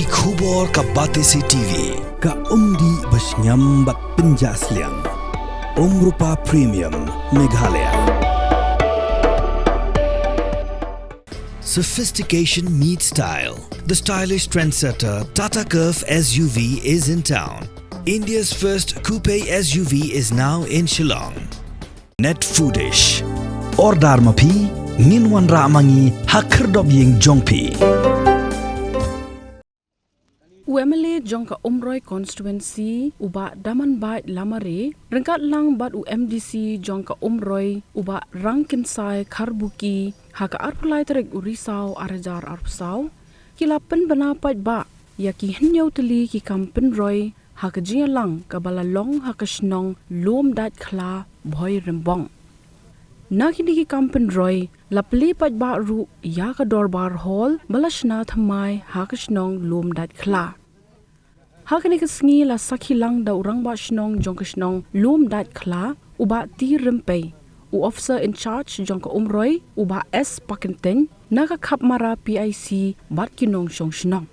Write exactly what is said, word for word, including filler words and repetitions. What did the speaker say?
Ki khubor ka Batesi T V, ka umdih ba shngiam bad pynjah sliang. Umrupa Premium, Meghalaya. Sophistication meets style. The stylish trendsetter Tata Curvv S U V is in town. India's first coupe S U V is now in Shillong. Net Foodish. Order ma phi, ngin wanrah ma ngi ha khyrdop ïing jong phi. U M L A jong ka Umroi Constituency, u Bah Damanbait Lamare, ryngkat lang bad u M D C jong ka Umroi, u Bah Rangkynsai Kharbuki, ha ka arphew lai tarik u Risaw ar hajar arphew saw, ki la pynbna paidbah ïa ki hynñiew tylli ki kam pynroi ha ka jingïalang kaba la long ha ka shnong Lumdaitkhla, Bhoirymbong. Na kine ki kam pynroi, la plie paidbah ruh ïa ka Dorbar Hall ba la shna thymmai ha ka shnong Lumdaitkhla. Ha kane ka sngi la sakhi lang da u Rangbah Shnong jong ka shnong Lumdaitkhla, u Bah T Rympei, u Officer in Charge jong ka Umroi, u Bah S Pakyntein, na ka Khapmara P I C bad ki nongshong shnong.